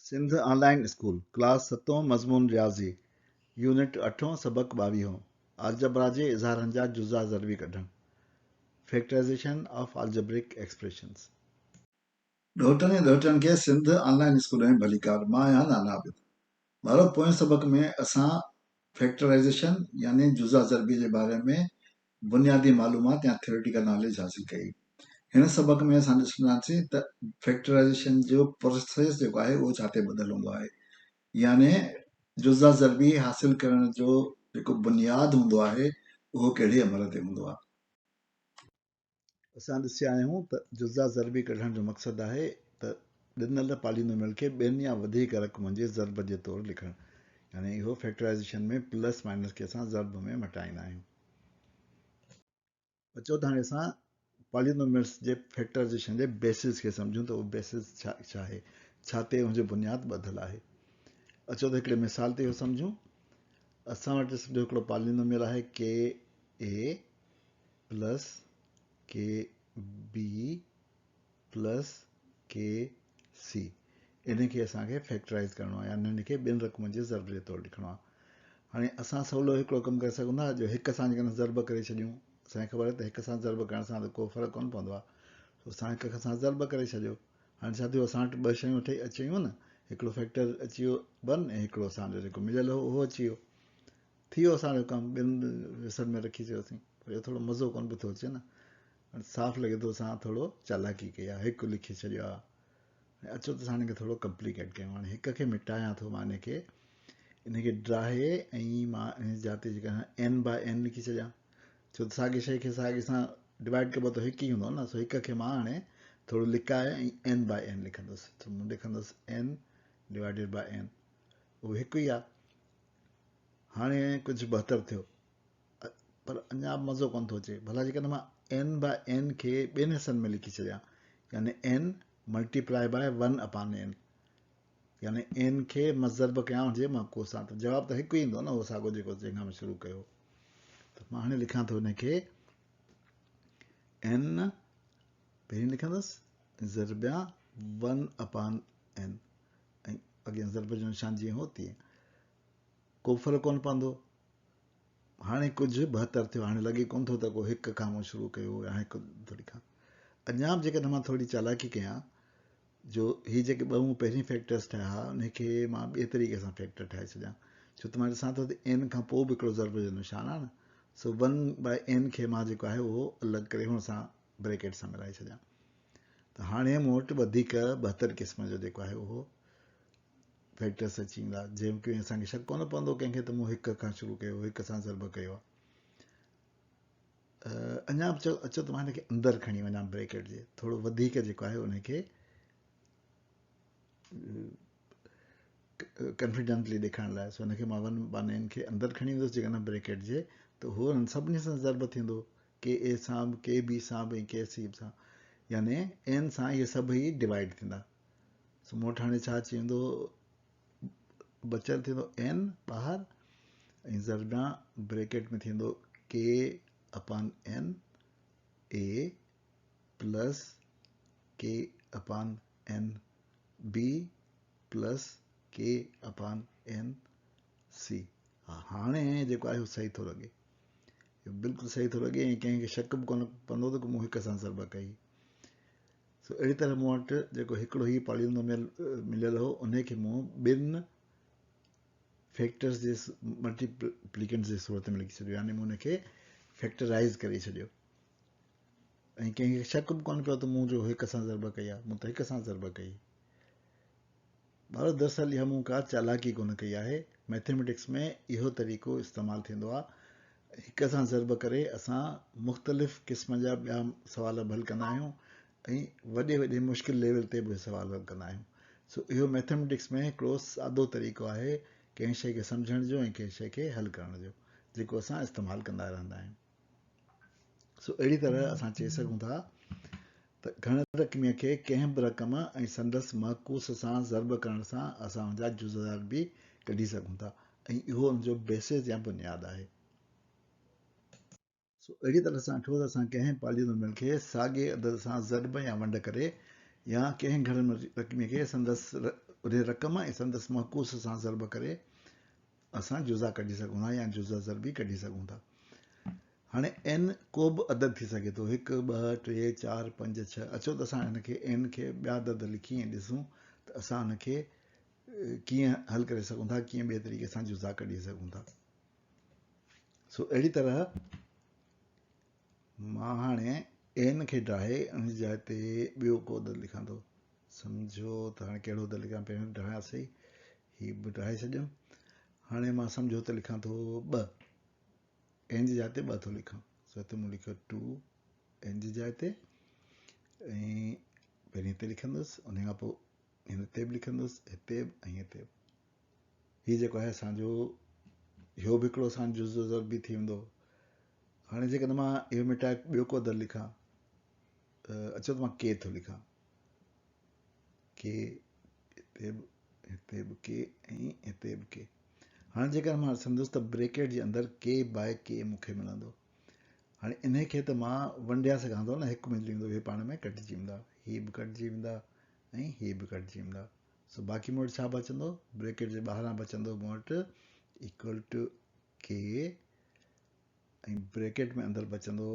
سنڌ آن line school, class ستون، مضمون رياضي، يونٽ اٺون، سبق ٻاويهون، آلجبرا جي اظهارن جا جزا ضربي ڪڍڻ، Factorization of Algebraic Expressions. ڏوهٽن ۽ ڏوهٽين کي سنڌ آن لائين اسڪول ۾ ڀليڪار، مان آهيان نانا عابد. ٻارو پوئين سبق ۾ اسان فيڪٽرائيزيشن يعني جزا ضربي جي باري ۾ بنيادي معلومات يا ٿيوريٽيڪل ناليج حاصل ڪئي. هن سبق ۾ اسان ڏسنداسين ته فيڪٽرائيزيشن جو پروسيس جيڪو آهي اهو ڇا تي ٻڌل هوندو آهي يعني جزا ضربي حاصل ڪرڻ جو جيڪو بنياد هوندو آهي اهو ڪهڙي عمل تي هوندو آهي. اسان ڏسي آيا آهيون ته جزا ضربي ڪڍڻ جو مقصد آهي ته ڏنل پالينوميل کي ٻن يا وڌيڪ رقمن جي ضرب جي طور لکڻ يعني اهو فيڪٽرائيزيشن ۾ پلس مائنس کي اسان ضرب ۾ مٽائيندا آهيون. اچو ته هاڻي اسان پالينوميلز جي فيڪٽرائيزيشن جي بيسز کي سمجهون ته اهو بيسز ڇا ڇا آهي، ڇا تي ان جو بنياد ٻڌل آهي. اچو ته هڪڙي مثال تي اهو سمجهون. اسان وٽ سمجهو هڪڙو پالينوميل آهي K A plus K B plus K C ان کي اسان کي فيڪٽرائز ڪرڻو آهي يعني ان کي ٻن رقمن جي ضرب جي طور لکڻو آهي. هاڻي اسان سولو هڪڙو ڪم ڪري سگهون ٿا جو هڪ سان جيڪڏهن ضرب ڪري ڇڏيون، اسان کي خبر آهي ته هڪ سان ضرب ڪرڻ سان ته ڪو فرق ڪونه پوندو آهي، سو اسان هڪ سان ضرب ڪري ڇڏيو. هاڻي ڇا ٿيو، اسان وٽ ٻه شيون ٺهي اچي ويون نه، هڪڙو فيڪٽر اچي ويو ون ۽ هڪڙو اسان جو جيڪو مليل هو اهو اچي ويو. ٿي ويو اسان جو ڪم، ٻن حصن ۾ رکي ڇڏيوسين، پر اهو ٿورو مزو ڪونه پيو ٿو اچي نه. هاڻي صاف لڳي ٿو اسان ٿورو چالاڪي ڪئي آهي، هڪ لکي ڇڏيو آهي. هاڻي اچو ته اسان هن کي ٿورو ڪمپليڪيٽ ڪيون. هاڻي هڪ کي مٽايان ٿو مان ان کي ڊاهي ۽ مان ان جي جاء تي جيڪا اين باء اين لکي ڇڏيان، ڇو ته ساڳي شيء کي ساڳي سان ڊوائيڊ ڪبو ته هڪ ئي هوندو نه. سو هڪ کي مان هاڻي ٿورو لڪائي ۽ اين باء اين لکندس. سو مون لکندس اين ڊوائيڊيڊ باء اين، اهو هڪ ئي آهي. هاڻي ڪجهه بهتر ٿيو پر اڃا به مزو ڪونه ٿو اچي. ڀلا جيڪڏهن مان اين باء اين کي ٻن حصن ۾ لکي ڇڏيان، يعني N multiply by one upon N, يعني اين کي مان ضرب ڪيان هجي مان ڪو سان، ته جواب ته هڪ ئي ايندو نه، اهو ساڳو جيڪو جنهن کان مان شروع ڪيو. ته مان هاڻي لکان ٿو ان کي اين پهرين لکندس ضربيان ون اپان اين ۽ اڳيان ضرب جو نشان جيئن هو تيئن، ڪو فرق ڪونه پوندو. هاڻي ڪجهه بهتر ٿيو، هاڻي لڳي ڪونه ٿو ته ڪو هڪ کان مون شروع ڪيو يا هڪ ٿوري کان. اڃا به جيڪڏهن مان ٿوري چالاڪي ڪيان جو هي جيڪي ٻه مون پهرين فيڪٽرس ٺاهيا ها انهي کي مان ٻئي طريقي سان فيڪٽر ٺاهي ڇڏيان، ڇو ته مان ڏسان ٿو ته اين کان پوء به هڪڙو ضرب جو نشان آهي نه، سو ون باء اين کي مان جيڪو آهي اهو الڳ ڪري هن سان بريڪيٽ سان ملائي ڇڏيان ته هاڻي مون وٽ وڌيڪ بهتر قسم جو جيڪو آهي اهو فيڪٽرس اچي ويندا، جنهن ۾ اسان کي شڪ ڪونه پوندو ڪنهن کي ته مون هڪ کان شروع ڪيو، هڪ سان ضرب ڪيو آهي. اڃا به چئو اچو ته مان هن کي اندر کڻي وڃان بريڪيٽ جي، ٿورو وڌيڪ جيڪو آهي ان کي ڪانفيڊنٽلي ڏيکارڻ لاء. سو هن کي مان ون بان اين کي اندر کڻي ويندس جيڪڏهن بريڪيٽ جي، ته هو انهن سڀني سان ضرب ٿيندو، ڪي اي سان به، ڪي بي سان به ۽ ڪي سي سان، يعني اين سان اهي سڀئي ڊوائيڊ ٿيندا. سو مون وٽ هاڻي ڇا اچي ويندو، بچيل ٿيندو اين ٻاهر ۽ ضربيان بريڪيٽ ۾ ٿيندو K upon N A plus K upon N B plus K upon N C. ها هاڻي جيڪو آهي اهو صحيح ٿو لڳي، اهو بلڪل صحيح ٿو لڳي ۽ ڪنهن کي شڪ به ڪونه پوندو ته مون هڪ سان ضرب ڪئي. سو اهڙي طرح مون وٽ جيڪو هڪڙو هي پالينوميل مليل هو انهي کي مون ٻن فيڪٽرز جي ملٽيپليڪنٽس جي صورت ۾ لکي ڇڏيو، يعني مون ان کي فيڪٽرائز ڪري ڇڏيو ۽ ڪنهن کي شڪ به ڪونه پيو ته مون جو هڪ سان ضرب ڪئي آهي، مون ته هڪ سان ضرب ڪئي. ٻارو دراصل اها مون ڪا چالاڪي ڪونه ڪئي آهي، مئٿيميٽڪس ۾ اهو طريقو استعمال ٿيندو آهي، هڪ سان ضرب ڪري اسان مختلف قسم جا ٻيا سوال به حل ڪندا آهيون ۽ وڏي وڏي مشڪل ليول تي به سوال حل ڪندا آهيون. سو اهو مئٿيميٽڪس ۾ هڪڙو سادو طريقو آهي ڪنهن شيء کي سمجهڻ جو ۽ ڪنهن شيء کي حل ڪرڻ جو، جيڪو اسان استعمال ڪندا رهندا آهيون. سو اهڙي طرح اسان چئي سگهون ٿا ته گهڻ رقميء کي ڪنهن به رقم ۽ سندس معڪوس سان ضرب ڪرڻ سان اسان ان جا جزء به ڪڍي سگهون ٿا ۽ اهو ان جو بيسز يا بنياد آهي. سو اهڙي طرح سان ڏٺو ته اسان ڪنهن پالينوميل کي ساڳئي عدد سان ضرب يا ونڊ ڪري يا ڪنهن گهڻ رقميء کي سندس انهي رقم ۽ سندس معڪوس سان ضرب ڪري اسان جزا ڪڍي سگهون ٿا يا جزا ضربي ڪڍي سگهون ٿا. هاڻي n ڪو به عدد ٿي سگهي ٿو، هڪ، ٻه، ٽي، چار، پنج، ڇهه. اچو ته اسان هن کي n کي ٻيا عدد لکي ۽ ڏسون ته اسان هن کي ڪيئن حل ڪري سگهون ٿا، ڪيئن ٻئي طريقي سان جزا ڪڍي سگهون ٿا. سو اهڙي طرح مان هاڻي n کي ڊاهي ان جي جاء تي ٻيو ڪو عدد لکان ٿو. سمجهو ته هاڻي ڪهڙو عدد لکان، پهريون ڊاهيان سهي، هي به ڊاهي ڇڏيم. هاڻي مان سمجهو ته لکان ٿو ٻه، n جي جاء تي ٻه ٿو لکان. سو هتي مون لکيو 2 n جي جاء تي ۽ پهرين هتي لکندس، ان کان پوء هن تي به لکندس، هتي به ۽ هتي به. هي جيڪو آهي اسان جو اهو به هڪڙو اسان جو جزو ضربي ٿي ويندو. هاڻي جيڪڏهن مان اهو مٽائي ٻيو ڪو عدد لکان، اچو ته مان ڪي ٿو لکان، ڪي هتي به، هتي به ڪي ۽ هتي به ڪي. هاڻي جيڪڏهن مان ڏسندس ته بريڪيٽ جي اندر ڪي باء ڪي مون کي ملندو. هاڻي انهي کي ته مان ونڊيا سگهان ٿو نه، هڪ ملي ويندو، اهي پاڻ ۾ ڪٽجي ويندا، هي به ڪٽجي ويندا ۽ هي به ڪٽجي ويندا. سو باقي مون وٽ ڇا بچندو؟ بريڪيٽ جي ٻاهران بچندو مون وٽ ايڪول ٽو ڪي ۽ بريڪيٽ ۾ اندر بچندو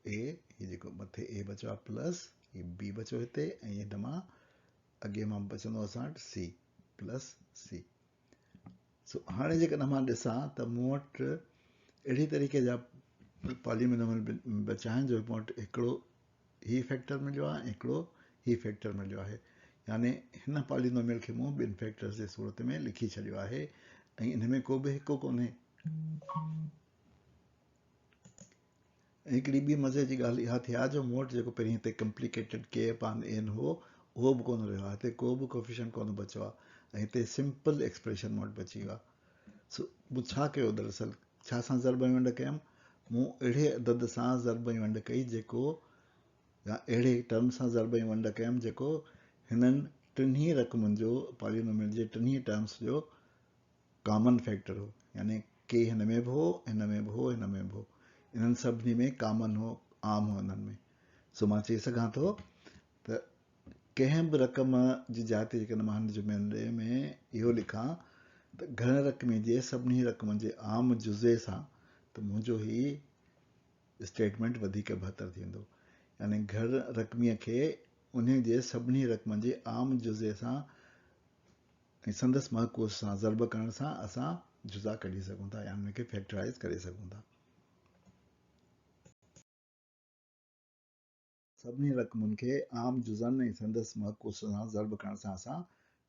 اي، هي جيڪو مٿي اي بچيو آهي پلس هي بي بچيو هتي ۽ هن مان اڳي مان بچندو اسان وٽ سي پلس سي. سو هاڻي جيڪڏهن مان ڏسان ته مون وٽ اهڙي طريقي جا پاليمينومل بچا آهن جو مون وٽ هڪڙو هي فيڪٽر مليو آهي ۽ هڪڙو هي فيڪٽر مليو آهي، يعني هن پالينوميل کي مون ٻن فيڪٽرز جي صورت ۾ لکي ڇڏيو آهي ۽ ان ۾ ڪو به هڪ ڪونهي. ۽ هڪڙي ٻي مزي جي ڳالهه اها ٿي آهي جو مون وٽ جيڪو پهرين هتي ڪمپليڪيٽيڊ ڪي اپان اين هو اهو به ڪونه رهيو آهي، هتي ڪو به ڪوفيشنٽ ڪونه بچيو آهي ۽ هتي سمپل ايڪسپريشن مون وٽ بچي ويو آهي. سو مون ڇا ڪيو دراصل ڇا سان ضرب ۽ ونڊ ڪيم؟ مون اهڙي عدد سان ضرب ۽ ونڊ ڪئي جيڪو يا اهڙي ٽرم سان ضرب ۽ ونڊ ڪيم جيڪو هنن ٽنهي رقمن جو پالينوميل جي ٽنهي ٽرمس جو ڪامن فيڪٽر هو، يعني ڪي هن ۾ به هو، هن ۾ به هو، هن ۾ به هو، انهن سڀني ۾ ڪامن هو، عام هو انهن ۾. سو مان چئي سگهان ٿو ته ڪنهن به رقم جي جاء تي جيڪڏهن مان هن جملي ۾ اهو لکان ته گهڻ رقمي جي سڀني رقمن جي عام جزي سان ته منهنجو هي اسٽيٽمينٽ وڌيڪ بهتر ٿيندو. يعني گهڻ رقميء کي انهي جي سڀني رقمن جي عام جزي سان ۽ سندس معڪوس سان ضرب ڪرڻ سان اسان جزا ڪڍي سگهون ٿا يا ان کي فيڪٽرائيز ڪري سگهون ٿا. سڀني رقمن کي عام جزن ۽ سندس معڪوس سان ضرب ڪرڻ سان اسان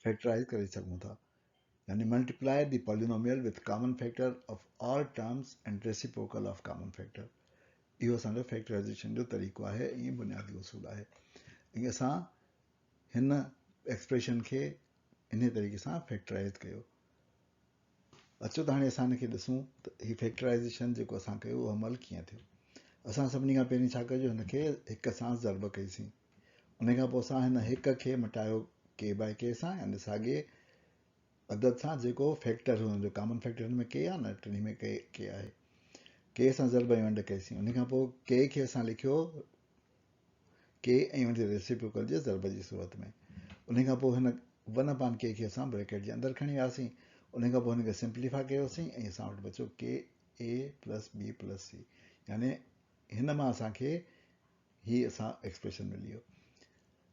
فيڪٽرائيز ڪري سگهون ٿا. يعني multiply the polynomial with common factor of all terms and reciprocal of common factor. اهو اسان جو فيڪٽرائيزيشن جو طريقو آهي ۽ بنيادي اصول آهي ۽ اسان هن ايڪسپريشن کي انهي طريقي سان فيڪٽرائيز ڪيو. اچو ته هاڻي اسان ان کي ڏسون ته هي فيڪٽرائيزيشن جيڪو اسان ڪيو اهو عمل ڪيئن ٿيو. اسان سڀني کان پهرين ڇا ڪيو جو هن کي هڪ سان ضرب ڪئي سين. ان کان پوء اسان هن هڪ کي مٽايو ڪي بائي ڪي سان يعني ساڳي عدد سان جيڪو فيڪٽر هو ان جو ڪامن فيڪٽر هن ۾ ڪي آهي نه ٽنهي ۾ ڪي ڪي آهي. ڪي سان ضرب ۽ ونڊ ڪئي سين. ان کان پوء ڪي کي اسان لکيو ڪي ۽ ان جي ريسيپروڪل جي ضرب جي صورت ۾. انهي کان پوء هن ون اپان ڪي کي اسان بريڪيٽ جي اندر کڻي وياسين. انهي کان پوء هن کي سمپليفاء ڪيوسين ۽ اسان وٽ بچيو K A plus B plus C. يعني هن مان اسان کي هي اسان ايڪسپريشن ملي ويو.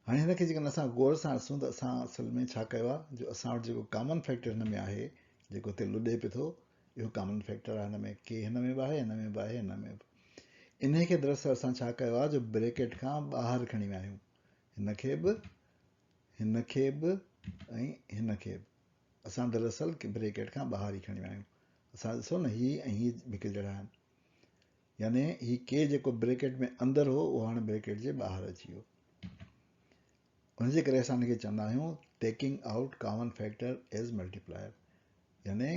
هاڻي هن کي جيڪڏهن اسان غور سان ڏسون ته اسان اصل ۾ ڇا ڪيو آهي جو اسان وٽ جيڪو ڪامن فيڪٽر هن ۾ آهي جيڪو هتي لڏي پئي ٿو اهو ڪامن فيڪٽر آهي هن ۾ ڪي هن ۾ به آهي هن ۾ به آهي هن ۾ به. انهي کي دراصل اسان ڇا ڪيو آهي جو بريڪيٽ کان ٻاهر کڻي ويا آهيون. هن کي به، هن کي به ۽ هن کي به اسان دراصل بريڪيٽ کان ٻاهر ئي کڻي ويا آهيون. اسان ڏسو نه هي ۽ هي هڪ جهڙا آهن. يعني هي ڪي جيڪو بريڪيٽ ۾ اندر هو اهو هاڻي بريڪيٽ جي ٻاهر اچي ويو. ان جي ڪري اسان ان کي چوندا آهيون taking out common factor as multiplier يعني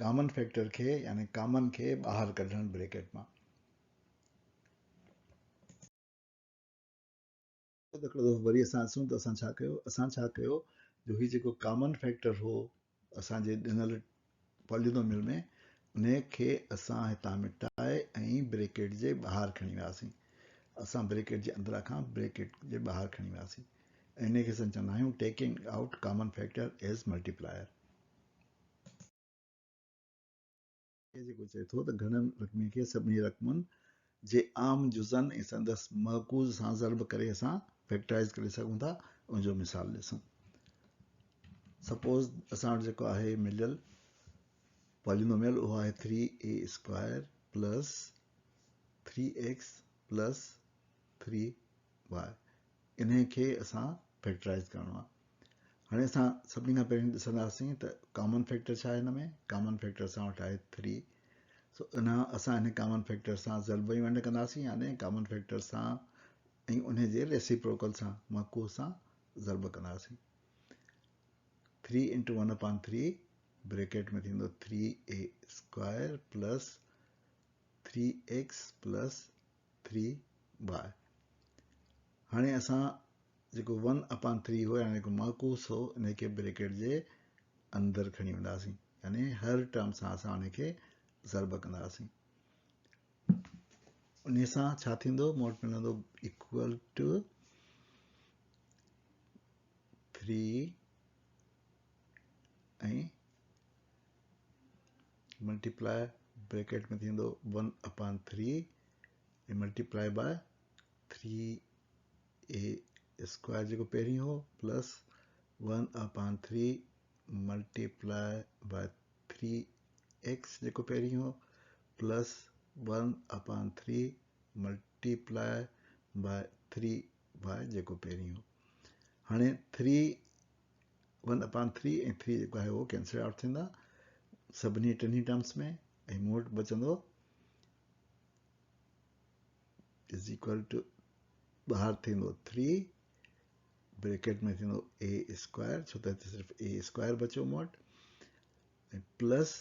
ڪامن فيڪٽر کي يعني ڪامن کي ٻاهر ڪڍڻ بريڪيٽ مان. هڪڙو دفعو وري اسان ڏسون ته اسان ڇا ڪيو، اسان ڇا ڪيو جو هي جيڪو ڪامن فيڪٽر هو اسان جي ڏنل پالينوميل ۾ انهي کي اسان هتان مٽائي ۽ بريڪيٽ جي ٻاهر کڻي وياسين. اسان بريڪيٽ جي اندران کان بريڪيٽ جي ٻاهر کڻي وياسين ۽ انهي کي اسان چوندا آهيون taking out common factor as multiplier. هي جيڪو چئي ٿو ته گهڻن رقمي کي سڀني رقمن جي عام جزن ۽ سندس معڪوس سان ضرب ڪري اسان فيڪٽرائيز ڪري سگهون ٿا ان جو مثال ڏسون. سپوز اسان وٽ جيڪو آهي مليل پالينوميل اهو آهي three a square plus three x plus three y انهي کي اسان فيڪٽرائيز ڪرڻو آهي. هاڻي اسان سڀني کان پهرين ڏسنداسين ته ڪامن فيڪٽر ڇا آهي هن ۾ ڪامن فيڪٽر اسان وٽ آهي 3 سو ان اسان هن ڪامن فيڪٽر سان ضرب ۽ ونڊ ڪنداسين يعني ڪامن فيڪٽر سان ۽ ان جي ريسيپروڪل سان معڪوس سان ضرب ڪنداسين 3 انٽو 1 اپان 3 بريڪيٽ ۾ ٿيندو 3a square plus 3x plus 3y هاڻي اسان جيڪو ون اپان ٿري هو يعني جيڪو معڪوس هو ان کي بريڪيٽ جي اندر کڻي وينداسين يعني هر ٽرم سان اسان ان کي ضرب ڪنداسين ان سان ڇا ٿيندو مون وٽ ملندو ايڪول ٽو 3 ۽ ملٽيپلائي بريڪيٽ ۾ ٿيندو 1 اپان 3 ۽ ملٽيپلائي باء 3 اي اسڪوائر جيڪو پهرين هو plus 1 upon 3 multiply by 3 x جيڪو پهرين هو پلس 1 اپان 3 ملٽيپلائي باء 3 وائي جيڪو پهرين هو. هاڻي 3 1 اپان 3 ۽ 3 جيڪو آهي اهو ڪينسل آئوٽ ٿيندا سڀني ٽنهي ٽرمس ۾ ۽ مون وٽ بچندو is equal to ٻاهر ٿيندو 3 بريڪيٽ ۾ ٿيندو اي اسڪوائر ڇو ته هتي صرف اي اسڪوائر بچيو مون وٽ ۽ پلس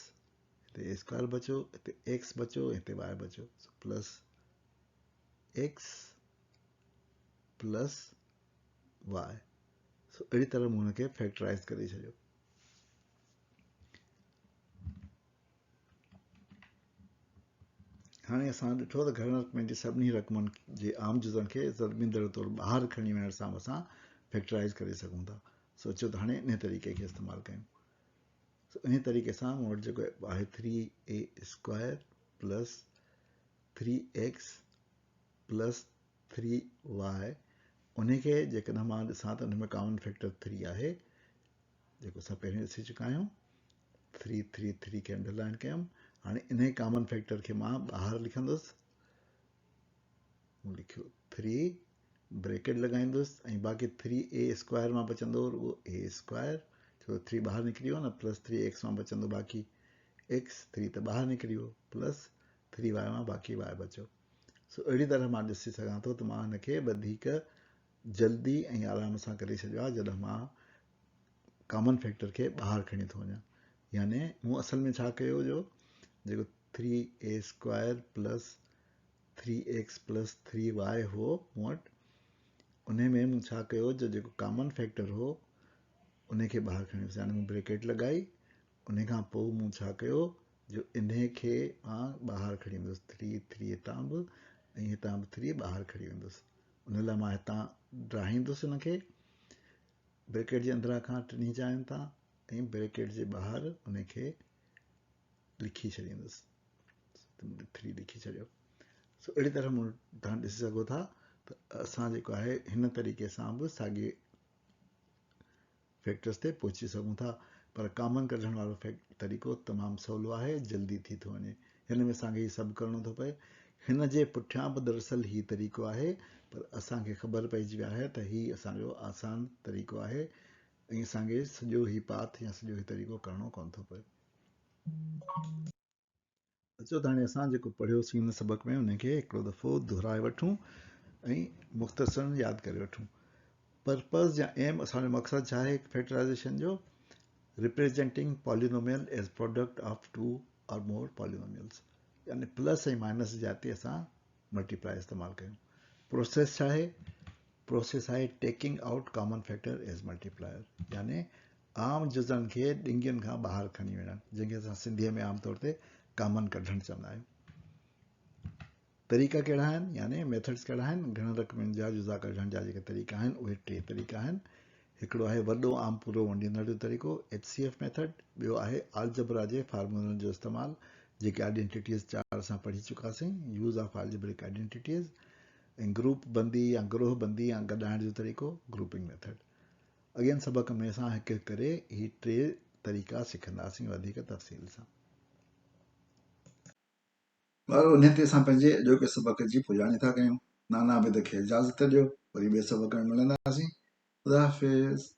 هتي اي اسڪوائر بچيو هتي ايڪس بچيو هتي وائي بچيو سو پلس ايڪس پلس وائي سو اهڙي طرح مون هن کي فيڪٽرائز ڪري ڇڏيو. هاڻي اسان ڏٺو ته گهڻن رقمن جي سڀني رقمن جي عام جزن کي ضربيندڙ طور ٻاهر کڻي وڃڻ سان به اسان فيڪٽرائز ڪري سگهون ٿا. سو اچو ته هاڻي انهي طريقي کي استعمال ڪيون. سو انهي طريقي سان مون وٽ جيڪو آهي three a square plus three x plus three y انهي کي جيڪڏهن مان ڏسان ته ان ۾ ڪامن فيڪٽر ٿري آهي جيڪو اسان پهرين ڏسي چڪا آهيون. ٿري ٿري ٿري کي انڊر لائن ڪيم. هاڻي انهي ڪامن فيڪٽر کي مان ٻاهر لکندس. مون لکيو ٿري بريڪيٽ لڳائيندس ۽ باقي ٿري اي اسڪوائر مان بچندو رڳو اي اسڪوائر ڇو ته ٿري ٻاهر نڪري ويو نه پلس ٿري ايڪس مان بچندو باقي ايڪس ٿري ته ٻاهر نڪري ويو پلس ٿري وائي مان باقي وائي بچيو. سو اهڙي طرح مان ڏسي سگهان ٿو ته مان هن کي وڌيڪ جلدي ۽ آرام سان ڪري ڇڏيو آهي جڏهن مان ڪامن فيڪٽر کي ٻاهر کڻي ٿو وڃان يعني مون اصل ۾ ڇا ڪيو جو جيڪو three a square plus three x plus three y هو مون وٽ ان ۾ مون ڇا ڪيو جو جيڪو ڪامن فيڪٽر هو ان کي ٻاهر کڻي ويس يعني مون بريڪيٽ لڳائي ان کان پوء مون ڇا ڪيو جو ان کي مان ٻاهر کڻي ويندس ٿري ٿري هتان به ۽ هتان به ٿري ٻاهر کڻي ويندس ان لاء مان هتان ڊاهيندس ان کي بريڪيٽ جي اندران کان ٽنهي جاين تان ۽ بريڪيٽ جي ٻاهر ان کي لکي ڇڏيندس. ٿري لکي ڇڏيو. سو اهڙي طرح مون توهان ڏسي سگهو ٿا ته اسان جيڪو آهي هن طريقي سان به ساڳي فيڪٽرز تي پهچي سگهون ٿا پر ڪامن ڪڍڻ وارو طريقو تمام سولو آهي جلدي ٿي ٿو وڃي. هن ۾ اسان کي هي سڀ ڪرڻو ٿو پئي. هن جي پٺيان به دراصل هي طريقو آهي پر اسان کي خبر پئجي وئي آهي ته هي اسان جو آسان طريقو آهي ۽ اسان کي سڄو هي پاٿ يا سڄو هي طريقو ڪرڻو ڪونه ٿو پئي. اچو ته هاڻي اسان جيڪو پڙهيوسين هن سبق ۾ ان کي هڪڙو دفعو دهرائي وٺون ۽ مختصراً ياد ڪري وٺون. پرپز يا ايم اسان جو مقصد ڇا آهي فيڪٽرائيزيشن جو؟ Representing polynomial as product of two or more polynomials يعني پلس ۽ مائنس جي جاء تي اسان ملٽيپلائي استعمال ڪيون. پروسيس ڇا آهي؟ پروسيس آهي taking out common factor as multiplier يعني عام جزن کي ڏنگين کان ٻاهر کڻي وڃڻ جنهن کي اسان سنڌيء ۾ عام طور تي ڪامن ڪڍڻ چوندا آهيون. طريقا ڪهڙا آهن يعني ميٿڊس ڪهڙا آهن؟ گهڻن رقمن جا جزا ڪڍڻ جا جيڪي طريقا آهن اهي ٽي طريقا آهن. هڪڙو آهي وڏو عام پورو ونڊيندڙ جو طريقو، HCF method، ٻيو آهي آلجبرا جي فارمولن جو استعمال جيڪي آئيڊينٽيٽيز چار اسان پڙهي چڪاسين، Use of Algebraic Identities، ۽ group بندي يا گروهه بندي يا گڏائڻ جو طريقو، Grouping Method. اڳين سبق ۾ اسان هڪ هڪ ڪري هي ٽي طريقا سکنداسين وڌيڪ تفصيل سان. ٻارو انهي تي اسان پنهنجي اڄوڪي سبق جي پڄاڻي ٿا ڪيون. نانا عابد کي اجازت ڏيو. وري ٻئي سبق ۾ ملنداسين. خدا حافظ.